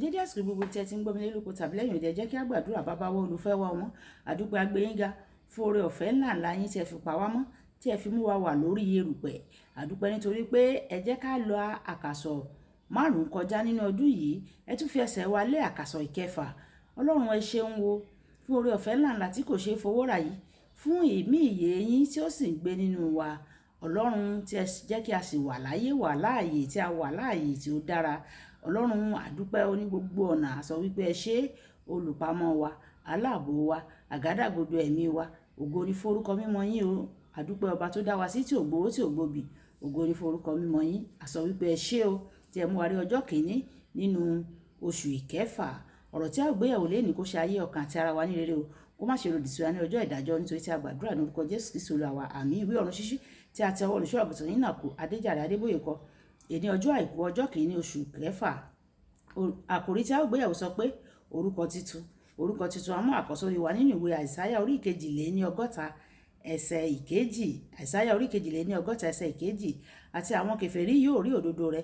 Dédé àsìkò gbogbo tí ẹ ti ń gbọ́ mi lélòkó tàbí lẹ́yìn òde, ẹ jẹ́ kí a gbàdúrà. Bàbá wa, olùfẹ́ wa wọn, àdúpẹ́, agbẹ́yìnga fún oore ọ̀fẹ́ ńlá ńlá yín tí ẹ fi pa wá mọ́, tí ẹ fi mú wa wà lórí erùpẹ̀. Àdúpẹ́ nítorí pé ẹ jẹ́ ká lọ àkàsọ̀ 5 kọjá nínú ọdún yìí, ẹ tún fi ẹsẹ̀ wa lé àkàsọ̀ ìkẹfà. Ọlọ́run, ẹ ṣeun o fún oore ọ̀fẹ́ ńlá ńlá tí kò ṣeé fowó rà yìí, fún ìmí ìyè yín tí ó sì ń gbé nínú wa. Ọlọ́run tí ẹ jẹ́ kí a sì wà láyé, wà láàyè tí a wà láàyè tí ó dára. Ọlọ́run, àdúpẹ́ oní gbogbo ọ̀nà. A sọ wípé ẹ ṣé, olùpamọ́ wa, aláàbò wa, àgádágodo ẹ̀mí wa. Ògo ni forúkọ mímọ́ yín o. Àdúpẹ́ ọba tó dá wa sí tí ò gbowó, tí ò gbobì. Ògo ni forúkọ mímọ́ yín. A sọ wípé ẹ ṣé o tí ẹ mú wa rí ọjọ́ kìíní nínú oṣù ìkẹfà. Ọ̀rọ̀ tí a ó gbéyẹ̀wò lénìí, kó ṣe ayé, ọkàn àti ara wa ní rere o, kó má ṣe lòdì sí wa ní ọjọ́ ìdájọ́, nítorí tí a gbàdúrà ní orúkọ Jésù Kristi Olúwa wa. Àmín. Ìwé Ọ̀run Ṣíṣí tí a ti ọwọ́ olùṣọ́ àgùntàn yín náà kù Adéjàre Adébóyè kọ. Èní ọjọ́ àìkú, ọjọ́ kìíní oṣù kẹfà. Àkòrí tí a ó gbéyẹ̀wò sọ pé orúkọ titun. Orúkọ titun. A mú àkọ́sórí wa nínú ìwé Àìsáyà orí 62 ẹsẹ̀ 2. Àìsáyà orí 62 ẹsẹ̀ 2. "Àti àwọn kèfèrí yóò rí òdodo rẹ,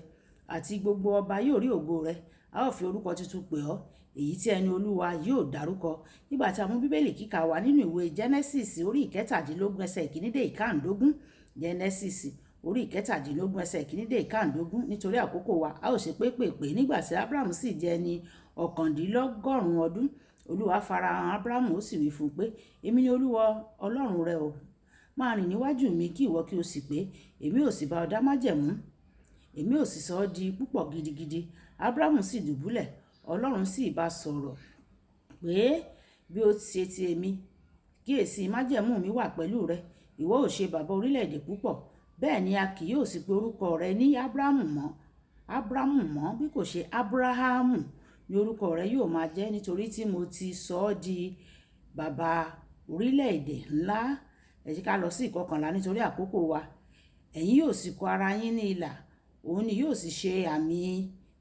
àti gbogbo ọba yóò rí ògo rẹ. A ó fi orúkọ tuntun pè ọ́, èyí tí ẹnu Olúwa yóò dárúkọ." Nígbà tí a mú Bíbélì kíkà wá nínú ìwé Genesis orí 17 ẹsẹ̀ 1 dé 15. Genesis orí 17 ẹsẹ̀ 1 dé 15. Nítorí àkókò wa, a ó ṣe pépèpé. Nígbà tí Abraham sì jẹ́ ẹni 99 ọdún, Olúwa farahàn Abraham, ó sì wí fún un pé, "Èmi ni Olúwa Ọlọ́run rẹ o. Máa rìn níwájú mi, kí ìwọ kí o sì pé, èmi ò sì bá ọ dá májẹ̀mú, èmi ò sì sọ ọ́ di púpọ̀ gidigidi." Abraham sì dùbúlẹ̀, Ọlọ́run sì bá sọ̀rọ̀ pé, "Bí ó ṣe ti èmi, kíyèsi, májẹ̀mú mi wà pẹ̀lú rẹ. Ìwọ ò ṣe bàbá orílẹ̀-èdè púpọ̀. Bẹ́ẹ̀ ni a kì yóò sì pe orúkọ rẹ ní Abrahamu mọ́, Abrahamu mọ́, bí kò ṣe Abrahamu ní orúkọ rẹ yóò máa jẹ́, nítorí tí mo ti sọ ọ́ di bàbá orílẹ̀-èdè ńlá." Ẹ jẹ́ ká lọ sí 11 nítorí àkókò wa. "Ẹ̀yin yóò sì kọ ara yín ní ilà, òun ni yóò sì ṣe àmì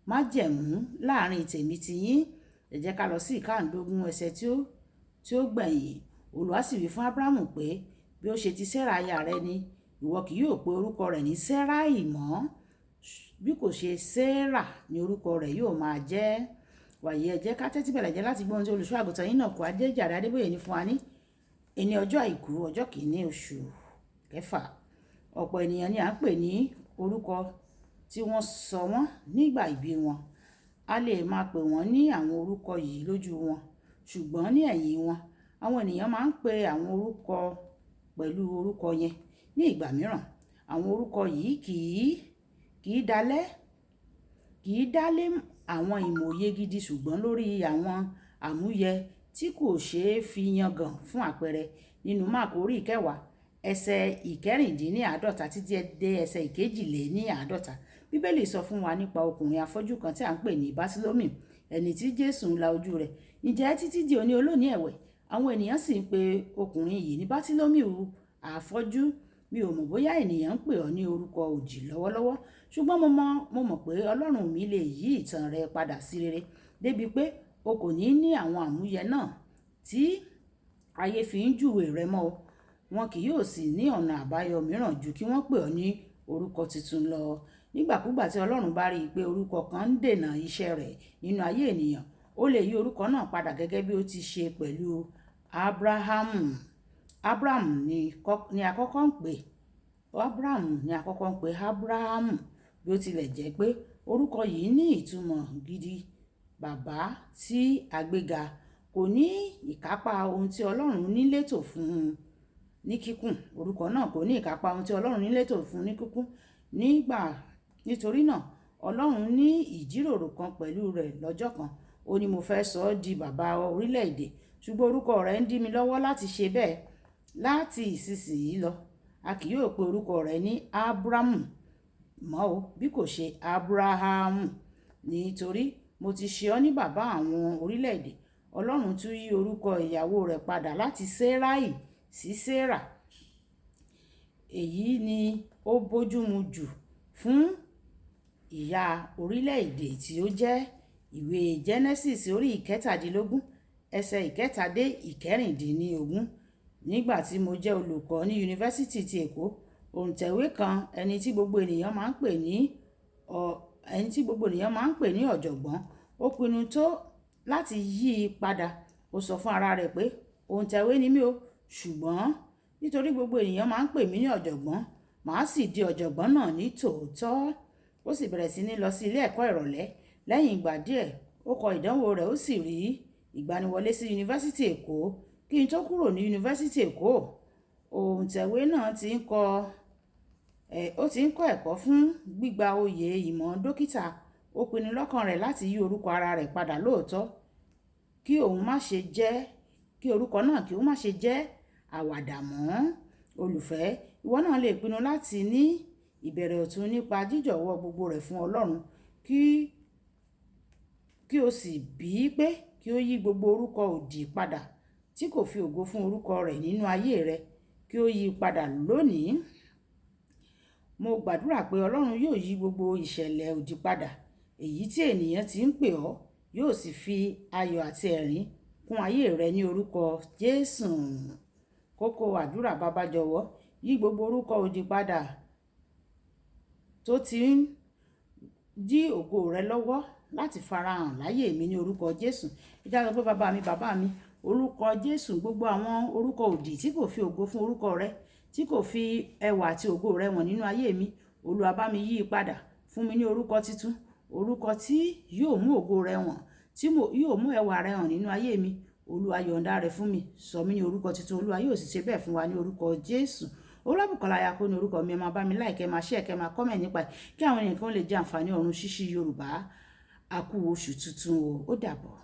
májẹ̀mú láàrin tèmi ti yín." Ẹ jẹ́ ká lọ sí 15, ẹsẹ̀ tí ó gbẹ̀yìn. Olúwa sì wí fún Abrahamu pé, "Bí ó ṣe ti Sarah aya rẹ ni, ìwọ kì yóò pe orúkọ rẹ̀ ní Sarai mọ́, bí kò ṣe Sarah ní orúkọ rẹ̀ yóò máa jẹ́." Wàyí, ẹ jẹ́ ká tẹ́tí bẹ̀lẹ̀ jẹ́ láti gbọ́ ohun tí olùṣọ́ àgùntàn yín náà kú Adéjàre Adébóyè ní fún wa ní ẹni ọjọ́ àìkú, ọjọ́ kìíní oṣù kẹfà. Ọ̀pọ̀ ènìyàn ni à ń pè ní orúkọ tí wọ́n sọ wọ́n nígbà ìbí wọn. A lè máa pè wọ́n ní àwọn orúkọ yìí lójú wọn, ṣùgbọ́n ní ẹ̀yìn wọn, àwọn ènìyàn máa ń pe àwọn orúkọ pẹ̀lú orúkọ yẹn. Ní ìgbà mìíràn, àwọn orúkọ yìí kì í dálé àwọn ìmòye gidi, ṣùgbọ́n lórí àwọn àmúyẹ tí kò ṣeé fi yangàn. Fún àpẹẹrẹ, nínú Máàkù orí 10 ẹsẹ̀ 46 títí dé ẹsẹ̀ 52, Bíbélì sọ fún wa nípa ọkùnrin afọ́jú kan tí à ń pè ní Bátílómì, ẹni tí Jésù ń la ojú rẹ̀. Ǹjẹ́ títí di òní olónìí ẹ̀wẹ̀, àwọn ènìyàn sì ń pe ọkùnrin yìí ní Bátílómì àfọ́jú. Mi ò mọ̀ bóyá ènìyàn ń pè ọ́ ní orúkọ òdì lọ́wọ́lọ́wọ́, ṣùgbọ́n mo mọ̀ pé Ọlọ́run mi lè yí ìtàn rẹ padà sí rere débi pé o kò ní ní àwọn àmúyẹ náà tí ayé fi ń júwe rẹ mọ́ o. Wọn kì yóò sì ní ọ̀nà àbáyọ mìíràn ju kí wọ́n pè ọ́ ní orúkọ tuntun lọ. Nígbàkúgbà tí Ọlọ́run bá rí i pé orúkọ kan ń dènà iṣẹ́ rẹ̀ nínú ayé ènìyàn, ó lè yí orúkọ náà padà, gẹ́gẹ́ bí ó ti ṣe pẹ̀lú Abrahamu. Abraham ni àkọ́kọ́ ń pè Abraham ni àkọ́kọ́ ń pè Abrahamu. Bí ó tilẹ̀ jẹ́ pé orúkọ yìí ní ìtumọ̀ gidi, bàbá tí a gbéga, kò ní ìkápá ohun tí Ọlọ́run ní létò fún un ní kíkún. Orúkọ náà kò ní ìkápá ohun tí Ọlọ́run ní létò fún un ní kíkún nígbà. Nítorí náà, Ọlọ́run ní ìjíròrò kan pẹ̀lú rẹ̀ lọ́jọ́ kan. Ó ní, "Mo fẹ́ sọ ọ́ di bàbá orílẹ̀-èdè, ṣùgbọ́n orúkọ rẹ̀ ń dí mi lọ́wọ́ láti ṣe bẹ́ẹ̀. Láti ìsinsìnyí lọ, a kì yóò pe orúkọ rẹ̀ ní Abramu mọ́ o, bí kò ṣe Abrahamu, nítorí mo ti ṣe ọ́ ní bàbá àwọn orílẹ̀-èdè." Ọlọ́run tún yí orúkọ ìyàwó rẹ̀ padà láti Sarai sí Sarah. Èyí ni ó bójúmu jù fún ìyá orílẹ̀-èdè tí ó jẹ́. Ìwé Genesis orí 17 ẹsẹ̀ 3 dé 16. Nígbà tí mo jẹ́ olùkọ́ ní Yunifásítì ti Èkó, òǹtẹ̀wé kan, ẹni tí gbogbo ènìyàn máa ń pè ní ọ̀jọ̀gbọ́n. Ó pinnu tó láti yí i padà. Ó sọ fún ara rẹ̀ pé òǹtẹ̀wé ni mí o, ṣùgbọ́n nítorí gbogbo ènìyàn máa ń pè mí ní ọ̀jọ̀gbọ́n, màá sì di ọ̀jọ̀gbọ́n náà ní tòótọ́. Ó sì bẹ̀rẹ̀ sí ní lọ sí ilé ẹ̀kọ́ ìrọ̀lẹ́. Lẹ́yìn ìgbà díẹ̀, ó kọ ìdánwò rẹ̀, ó sì rí ìgbaniwọlé sí Yunifásítì Èkó. Kí n tó kúrò ní Yunifásítì Èkó, òǹtẹ̀wé náà ti ń kọ́, ó ti ń kọ́ ẹ̀kọ́ fún gbígba oyè ìmọ̀ dókítà. Ó pinnu lọ́kàn rẹ̀ láti yí orúkọ ara rẹ̀ padà lóòótọ́, kí òun má ṣe jẹ́, kí orúkọ náà kí ó má ṣe jẹ́ àwàdà mọ́. Olùfẹ́, ìwọ náà lè pinnu láti ní ìbẹ̀rẹ̀ ọ̀tun nípa jíjọ̀wọ́ gbogbo rẹ̀ fún Ọlọ́run, kí o sì bí pé kí ó yí gbogbo orúkọ òdì padà tí kò fi ògo fún orúkọ rẹ̀ nínú ayé rẹ, kí ó yí padà lónìí. Mo gbàdúrà pé Ọlọ́run yóò yí gbogbo ìṣẹ̀lẹ̀ òdì padà, èyí tí ènìyàn ti ń pè ọ́, yóò sì fi ayọ̀ àti ẹ̀rín kún ayé rẹ ní orúkọ Jésù. Kókó àdúrà: Baba jọ̀wọ́, yí gbogbo orúkọ òdì padà tó ti ń dí ògo rẹ lọ́wọ́ láti farahàn láyé mi ní orúkọ Jésù. Ẹ jẹ́ ká sọ pé bàbá mi, bàbá mi, orúkọ Jésù, gbogbo àwọn orúkọ òdì tí kò fi ògo fún orúkọ rẹ, tí kò fi ẹwà àti ògo rẹ wọ̀n nínú ayé mi, Olúwa bá mi yí i padà. Fún mi ní orúkọ titun, orúkọ tí yóò mú ògo rẹ wọ̀n, tí yóò mú ẹwà rẹ hàn nínú ayé mi. Olúwa, yọ̀ǹda rẹ̀ fún mi. Sọ mí ní orúkọ titun. Olúwa yóò sì ṣe bẹ́ẹ̀ fún wa ní orúkọ Jésù. Olúwabùkọ́lá Ayako ní orúkọ mi. Ẹ máa bá mi like, ẹ máa share, kẹ́ máa comment nípa ẹ̀, kí àwọn ènìyàn kan lè jẹ àǹfààní ọ̀run ṣíṣí Yorùbá. A kú oṣù tuntun o. Ó dàbọ̀.